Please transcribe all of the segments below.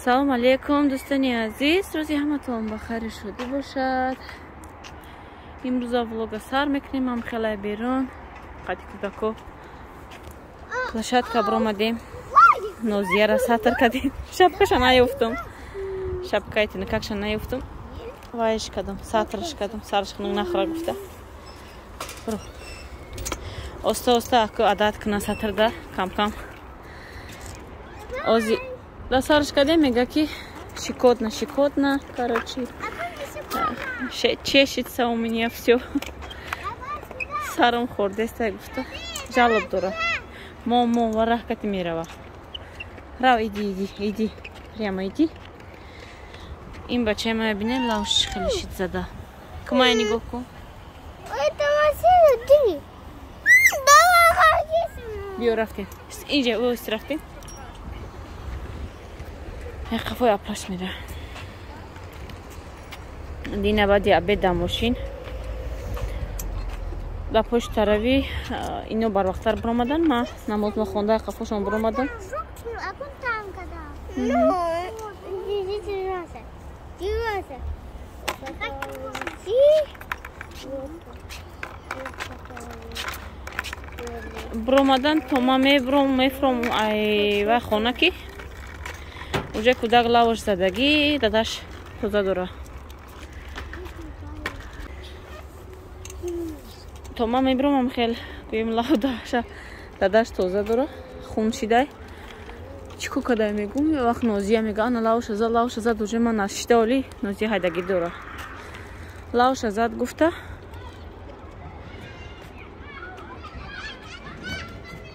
Салом алейкум, дӯстони азиз. Рӯзи ҳаматон ба хайри шодӣ бошад. Имрӯза влога сар мекунем, ҳам хелай берун. Қади кӯдако площадка баромадем. Нозияра сатр кардем. Шапкаша наёфтум. Шапкаи тинакакша наёфтум. Вайш кардам, сатрш кардам, сарш хунук нахӯра гуфта. Буро. Оста оста аку адат куна сатрда, кам-кам. Ози да сарш кардем, мега ки щекотно, щекотно, короче. Чешется у меня всё. Сарам хӯрдеста гуфта. Жалоб дора. Мо вараҳ кати мерава. Рав, иди, иди, иди. Прямо иди. Ин бачаи ма бинем, лавш хеле шид зада. Кумай нигоҳ кун. Это машина ты. Биё рафтем. Инҷа ӯст рафтем. Қафои апаш мера. Дина баъди обед дар мошин. Дар пошти тарави ино барвақттар баромадан, ма намоз ма хонда қафошон баромадан. Баромадан то ма мебуром, мефуром ай вай хона ки уже кӯдак лавош задагӣ, дадаш тоза дора. То ма мебуромам хел гӯем лав дадаш тоза дора, хун шидай. Чӣ ко кадай мегум, вақт Нозия мега, ана лавша зад, лавша зад, уже ман нашида оли Нозия ҳайдагӣ дора. Лавша зад гуфта.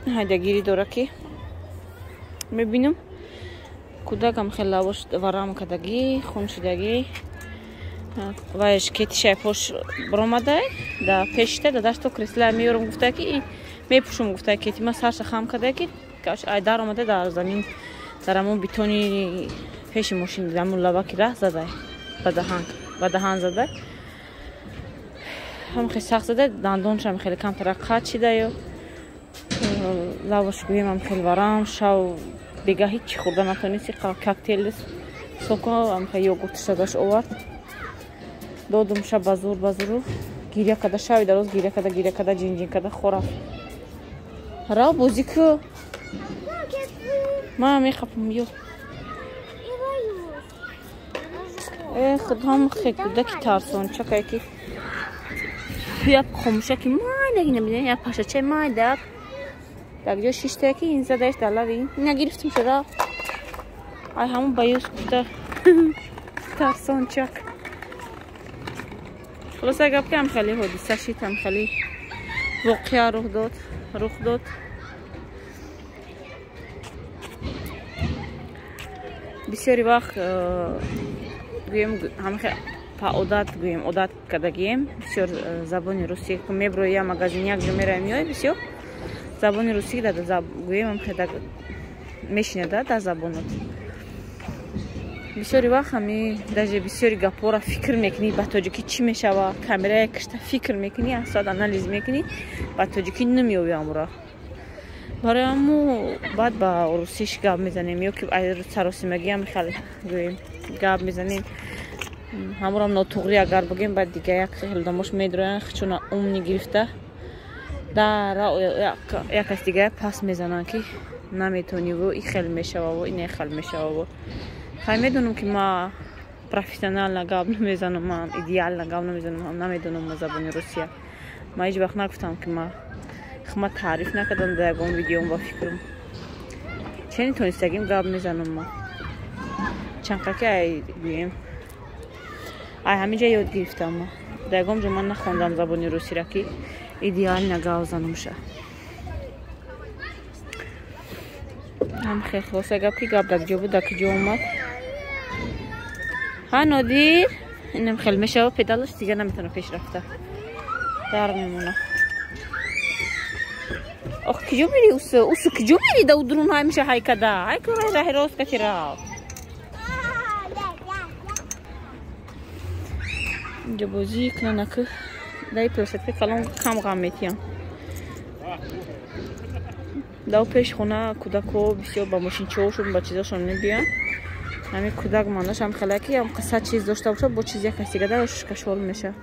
Ҳайдагирӣ дора ки мебинам кӯдакам хел лавош варам кардагӣ, хун шидагӣ. Вайш кетишай пош баромадай, да пешта дадаш то кресла меёрам гуфта ки мепӯшум гуфта кети ма сарша хам карда ки ай дар омада дар замин дар ҳамон бетони пеши мошин дар ҳамон лаваки раҳ задай, ба даҳан задай. Ҳам хеле сахт задай, дандоншам хеле камтара қат шидаю. Лавош гӯем ҳам хеле варам, шав бега ҳеҷ хӯрда натонисти, коктейл соко ҳам хеле йогурт шадаш овард. Додум шаб ба зур, ба зуру гиря карда, шаби дароз гиря карда, гиря карда, ҷинҷин карда, хӯрафт. Рав бозӣ ку. Ман мехапам, ё. Э, худам хе кӯдаки тарсончакае ки як хомӯшаки майдаги набинем, як пашачаи майдак. Дар ҷо шиштае ки ин задаеш дар лави. Ина гирифтим шуда. Ай ҳамон ба юз гуфта. Тарсончак. Хулоса гап ки ҳам хеле ҳодиса шид, ҳам хеле воқеа рух дод. Бисёри вақт гӯем ҳамахе па одат гӯем, одат кардагием. Бисёр забони русӣ меброи я магазин як ҷо меравем меои, бисёр забони русӣ гӯем ҳамахе мешинада дар забонот. Бисёри вақт ҳами даже бисёри гапҳоро фикр мекунӣ ба тоҷикӣ чӣ мешава, камерая кишта фикр мекунӣ, як соат анализ мекунӣ, ба тоҷикӣ намеёбӣ амро. Барои ҳамо баъд ба русиш гап мезанем ё ки саросимагӣ ҳам хеле гӯем гап мезанем. Ҳаморам нотуғрӣ агар бигем, баъд дига як хеле одамош медроянд, чуна умни гирифта дара як кас дига пас мезананд ки наметониву и хел мешававу ин хел мешававу. Хай медонам ки ма профессионально гап намезанам, ман идеально гап намезанам, намедонам ма забони русия. Ма ҳеҷ вақт нагуфтам ки ма хма таъриф накардам дар ягон видеом ба фикрам. Чени тонистагим гап мезанам ма. Чанд ки ай гӯем. Ай ҳамин ҷа ёд гирифтам ма. Дар ягон ҷо ман нахондам забони русиро ки идеально гап занамша. Ҳам хел хулоса гап ки гап дар ҷо буд, дар ки ҷо омад. Ҳа Нодир, инам хел мешава педалаш дига наметавона пеш рафта. Дар мемона. Ох, киҷо мери усу? Усу киҷо мери? Да удрун ҳамеша ҳай када. Ҳай ку раҳи рост кати рав. Инҷо бозӣ кунан аку. Даи площадка калон кам ғам метиям. Дав пеш хона кӯдакҳо бисёр ба мошинчаҳошон, ба чизошон мебиёнд. Ҳамин кӯдак манаш ҳам хеле ки ҳам қисса чиз дошта бошад, бо чиз як каси гада кашол меша.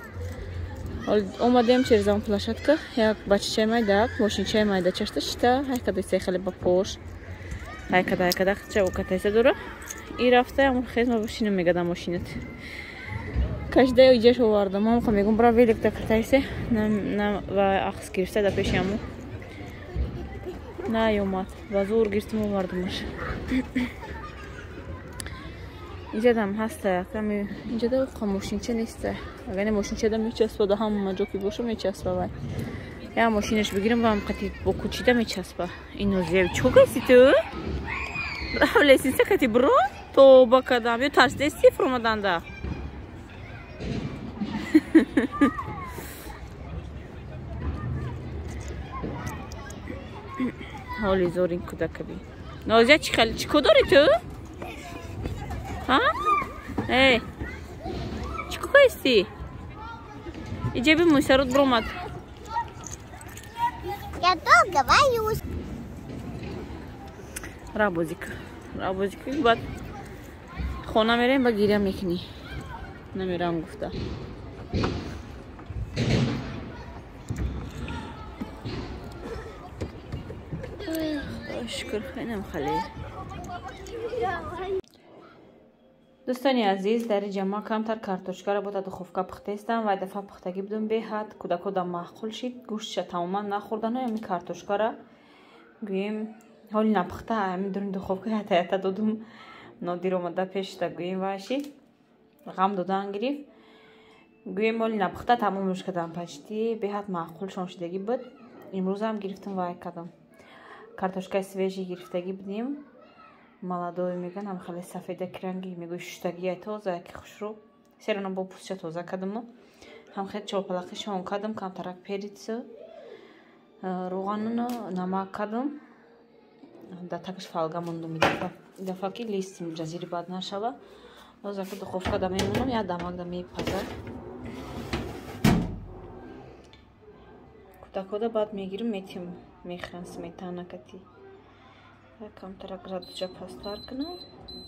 Омадем через он площадка, як бачачаи майдак, мошинчаи майда чашта шита, ҳайкада се хеле ба пош. Ҳайкада ҳайкада ча катайса дора. И рафта ам хез ма бошина мегада мошинат. Кашда иҷаш овардам. Мам хам мегум бра велик да катайсе, на ва ахс гирифта да пеши аму. Наёмад. Ба зур гирифтам овардамаш. Инҷадам ҳаста, ками инҷада қа мошинча неста. Агар не мошинчада мечаспа, да ҳама ҷо ки боша мечаспа вай. Я мошинаш бигирам ва қати бо кучида мечаспа. Ино зев чо каси ту? Браво лесинса кати бро? Тоба кадам. Ё тарсдести фуромаданда. Ҳоли зор ин кӯдакаби. Нозия чӣ хеле чӣ ко дори ту? Ҳа? Эй, чӣ ко касти? Иҷаби мӯйсарот биромад. Я долго боюсь. Рабозик. Рабозик. Баъд хона мерем ба гиря мекунӣ. Намерам гуфта. Шукр, инам хеле. Дӯстони азиз, дар ҷамъа камтар картошкаро бо духовка пухтаистам ва дафъа пухтагӣ будум беҳад. Кӯдакҳо да маъқул шид, гӯштша тамоман нахӯрдану ҳамин картошкара гӯем ҳоли напухта ҳамин дуруни духовка ята-ята додум. Нодир омада пешта гӯем вайши ғам додан гирифт. Гӯем ҳоли напухта тамомш кардам почти беҳад маъқулшон шидагӣ буд. Имрӯзам гирифтам вай кардам. Картошкаи свежий гирифтагӣ будем. Молодой меган, ҳам хеле сафеда ки ранги мегӯй шуштагия тоза, ки хушрӯ. Серона бо пӯстча тоза кардаму. Ҳам хеле чолпалақи шон кардам, камтарак перец, рӯғану намак кардам. Дар такаш фалга мондум дафа ки лист ҷазири бад нашава. Боз ака духовка да мемонам, як дамак да мепаза. Кӯдакҳода баъд мегирим, метим мехӯранд сметана кати. Камтара градусча пасттар кунам,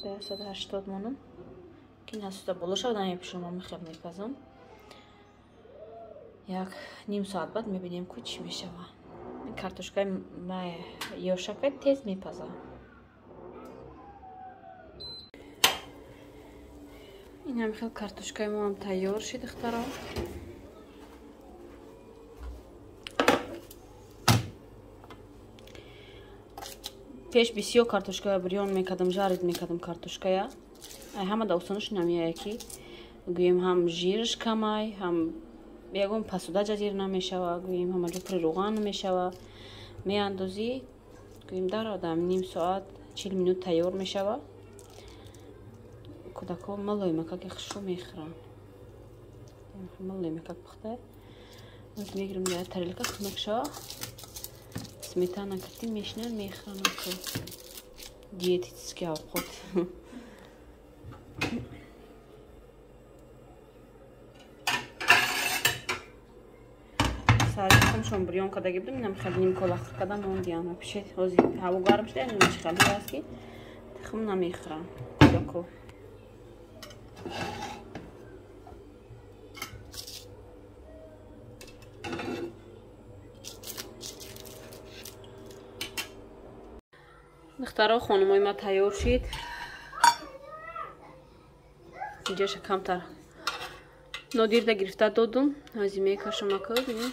да 180 монам. Ки насуда боло шавад, намепӯшам, мехеб мепазам. Як ним соат баъд мебинем ку чӣ мешава. Картошкаи ёшака тез мепазам. Ин ҳам хел картошкаи мо ҳам тайёр шид, духтаро. Пеш бисёр картошкая бирён мекардам, жарид мекардам картошкая. Ай ҳама да осонаш намеяе ки гӯем ҳам жирш камай, ҳам ягон пасуда ҷазир намешава, гӯем ҳама ҷо пури рӯған намешава. Меандозӣ, гӯем дар одам ним соат, 40 минут тайёр мешава. Кӯдакҳо малоймакаки хушрӯ мехӯранд. Малоймакак пухта. Боз мегирам дар тарелка хунук шава. Сметана кати мешинан мехӯранд. Диетический овқот. Сарихамшон бирён кардаги будам, инам хеле ним кола хӯр кардам, мондиям. Вообще ҳозир ҳаво гарм шуда, инам чи хеле аст ки тухм намехӯрам кӯдакҳо. Духтаро, хонумои ма тайёр шид. Инҷаша камтар Нодирда гирифта додум. Ҳозир мекашам ака, бинем.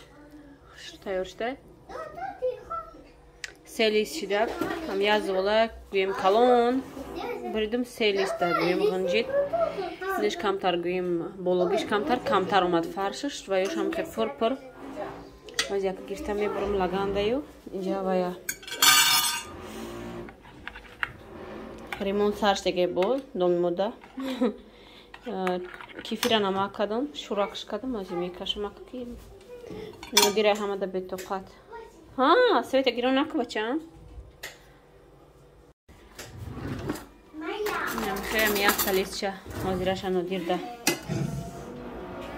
Тайёр шуда. Се лист шидак. Ҳам як зола гӯем калон. Буридум се лист да гӯем ғинҷид. Инаш камтар гӯем бологиш камтар, камтар омад фаршаш ва ёш ҳам хеле пур-пур. Ҳозир яка гирифта мебурам лагандаю. Инҷа вая ремонт сарш деге бо доми мода. Кефира намак кардам, шӯракш кардам, ҳозир мекашам ака ки Нодира ҳамада бетоқат. Ҳа, света гирон наку бачаам. Инам як талисча ҳозираша Нодирда.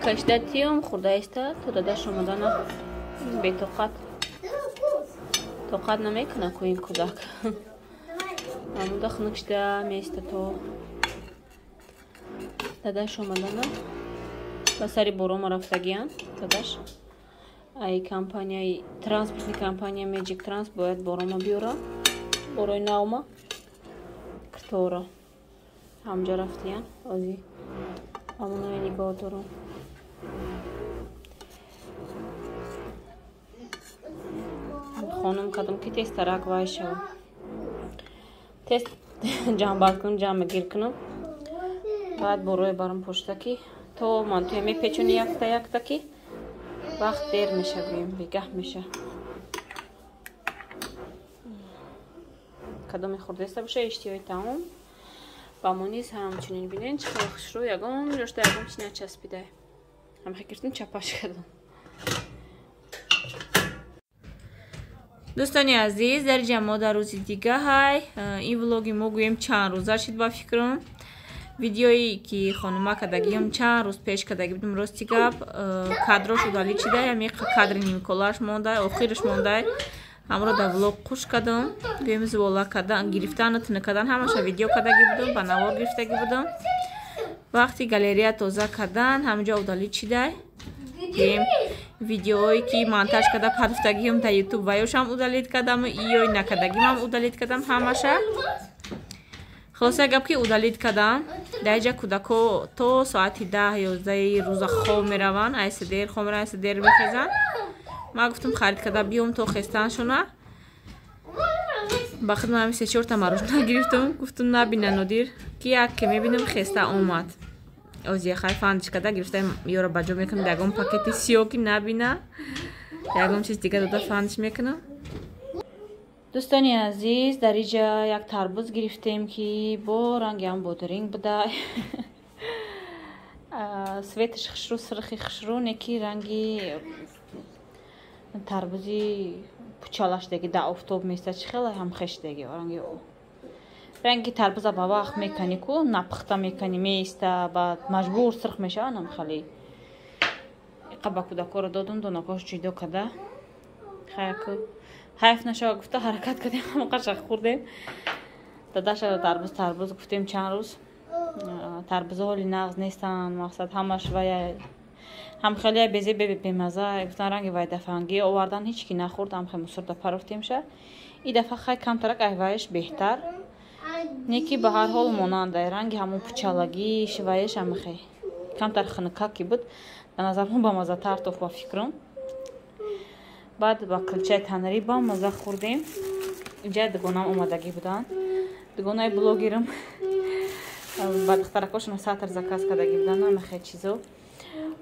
Кашда тиём хӯрда иста, то дадаш омадана бетоқат. Тоқат намекуна ку ин кӯдак. Амуда хунук шуда меиста то. Дадаш омадана ба сари борома рафтагиян. Дадаш ай компанияи транспортни компания Magic Trans бояд борома биёра. Борои навма киртора ҳамҷа рафтиян. Ози ҳамонои нигоҳ дорам. Хонум кадом ки тезтарак вай шава. Тез ҷамъбанд кунам, ҷамъ гир кунам. Баъд борои барам пошта ки то мантуя мепечони якта якта ки вақт дер меша, гӯем бегаҳ меша. Кадоме хӯрдаиста боша иштиҳои таом. Ба мо низ ҳамчунин бинен чӣ хеле хушрӯ, ягон ҷошта ягон чи начаспидай. Ҳамхе гиртум чапаш кардам. Дӯстони азиз, дар ҷа мо дар рӯзи дига ҳай. Ин влоги мо гӯем чанд рӯза шид ба фикрам. Видеое ки хонума кардагиам чанд рӯз пеш кардаги будем, рости гап кадрош удалить шидай, ҳами кадри нимколаш мондай, охираш мондай. Ҳамро дар влог қуш кардам, гӯем зувола кардан, гирифтану тина кардан ҳамаша видео кардаги будам, ба навор гирифтаги будам. Вақти галерея тоза кардан ҳамҷо удалить шидай. Гӯем видеое ки монтаж карда партофтагиам дар ютуб ваёшам удалить кардам, иёй накардагимам удалить кардам ҳамаша. Хулоса гап ки удалить кардам. Дар ҷа кӯдако то соати 10-11 рӯза хоб мераванд, айса дер хоб мераванд, айса дер мехезанд. Ман гуфтам харид карда биём то хестаншона. Ба худ ман се-чорта марожна гирифтам, гуфтам набина Нодир, ки як ке мебинам хеста омад. Озия хай фандиш карда гирифтам, ёро ба ҷо мекунам, ягон пакети сиё ки набина, ягон чиз дига дода фандиш мекунам. Дӯстони азиз, дар иҷа як тарбуз гирифтем ки бо ранги ҳам бодиринг буда. Светаш хушрӯ, сирхи хушрӯ, не ки ранги тарбузи пучалашдаги дар офтоб места, чӣ хеле ҳам хешдаги ранги тарбуза ба вақт мекани ку напухта мекани меиста, баъд маҷбур сирх мешава нам хеле. Иқа ба кӯдакоро додум, донакош ҷудо карда. Хаяку ҳайф нашава гуфта ҳаракат кардем, ҳамоқаша хӯрдем. Дадаша тарбуз гуфтем чанд рӯз. Тарбузо ҳоли нағз нестанд, мақсад ҳамаш вая ҳам хеле безе бемаза, гуфтан ранги вайдафангӣ овардан, ҳеҷ ки нахӯрд, ҳам хеле мусурда парофтемша. И дафъа хай камтарак айваеш беҳтар. Не ки ба ҳар ҳол монанда, ранги ҳамон пучалагиш ваеш ҳамихе. Камтар хунукак ки буд, дар назармон бамазатар тофт ба фикрам. Баъд ба килчаи танрӣ ба маза хӯрдем. Инҷа дугонам омадагӣ буданд. Дугонаи блогерам ба духтаракошон сатр заказ кардагӣ буданд, ҳамихе чизо.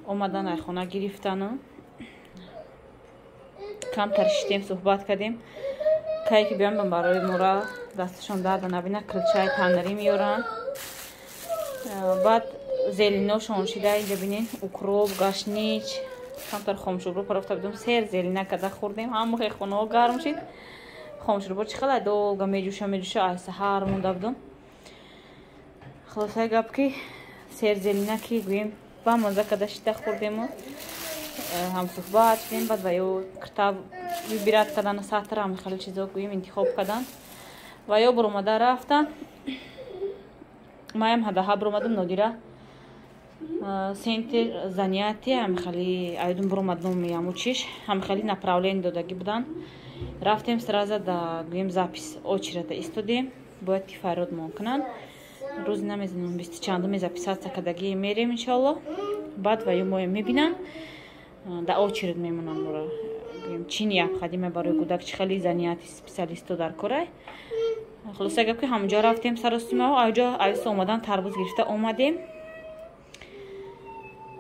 Омадан ай хона гирифтану камтар шитем, суҳбат кардем. Кае ки биён барои мора дасташон дарда набина, килчаи танрӣ меёранд. Баъд зелиношон шида, инҷа бинед, укроп, гашнич, камтар хомшӯрбо парофта будем, сер зелина карда хӯрдем. Ҳамаи хонаҳо гарм шид. Хомшӯрбо чӣ хеле долго меҷӯша меҷӯша, ай саҳар монда будум. Хулосаи гап ки сер зелина ки гӯем ба маза карда шида хӯрдему ҳамсуҳбат шудем. Баъд ва ё кирта выбирать кардану сатр ҳам хеле чизо гӯем интихоб кардан. Ва ё буромада рафтан. Маям ҳадаҳа буромадам, Нодира центр занятия ҳам хеле айдум буромадам, яму чиш ҳам хеле направление додагӣ буданд. Рафтем сразу да гӯем запись очереда истодем, бояд ки фарёдмон кунанд. Рӯзи намезанам, бисту чандуми записаться кардагӣ мерем иншоалло. Баъд ва ё моя мебинанд, да очередь мемонанд моро. Гӯем чӣ необходимо барои кӯдак, чӣ хеле занятия специалисто дар корай. Хулоса гап ки ҳамонҷо рафтем саросимао, айҷо айса омадан тарбуз гирифта омадем.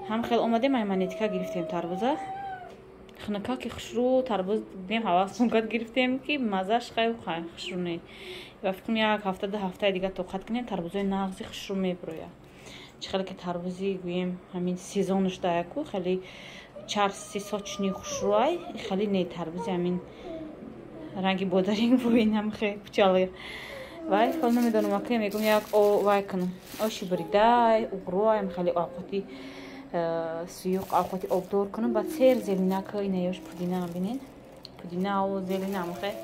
Ҳам хел омадем, ай монетика гирифтем тарбуза. Хунука ки хушрӯ тарбуз дидем, ҳавас мукат гирифтем ки маззаш хай хушрӯ не. Ва фикрам як ҳафта ду ҳафтаи дига тоқат кунем, тарбузои нағзи хушрӯ мебирояд. Чӣ хеле ки тарбузи гӯем ҳамин сезонаш даяку хеле чарси сочни хушрӯай, хеле не тарбузи ҳамин ранги бодаринг боинам хе пучали. Вай ҳол намедонам ака мегум як вай кунам. Оши буридай, уғрӯай, хеле овқати суюқ, овқати обдор кунам, баъд сер зелинака инаёш пудина бинед. Пудинау зелина амхе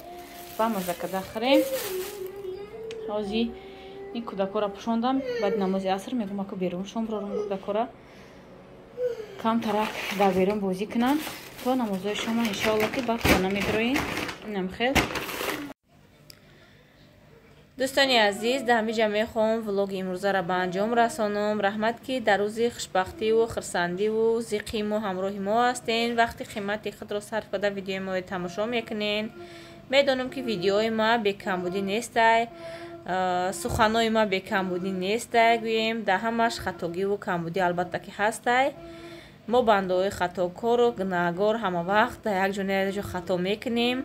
ба маза карда хӯрем. Ҳози Ин кӯдакҳоро пӯшондам, баъди намози аср мегӯм, аку беруншон бирорам, кӯдакҳоро камтарак дар берун бозӣ кунанд то намозҳои шома. Иншоалло, ки баъд хона медроем. Инам хел, дӯстони азиз, дар ҳамин ҷа мехоҳам влоги имрӯзаро ба анҷом расонам. Раҳмат, ки дар рӯзи хушбахтиву хурсандиву зиқи мо ҳамроҳи мо ҳастен, вақти қимати худро сарф карда видеои моро тамошо мекунен. Медонам, ки видеои ма бекамбудӣ нестай, суханои ма бекамбудӣ нестай. Гӯем, дар ҳамаш хатогиву камбудӣ албатта ки ҳастай. Мо бандаҳои хатокору гунаҳгор ҳама вақт дар як ҷо на як ҷо хато мекунем.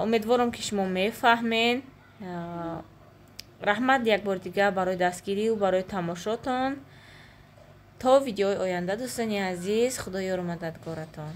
Умедворам, ки шумо мефаҳмен. Раҳмат як бори дигар барои дастгириву барои тамошотон. То видеои оянда, дӯстони азиз, Худо ёру мададгоратон.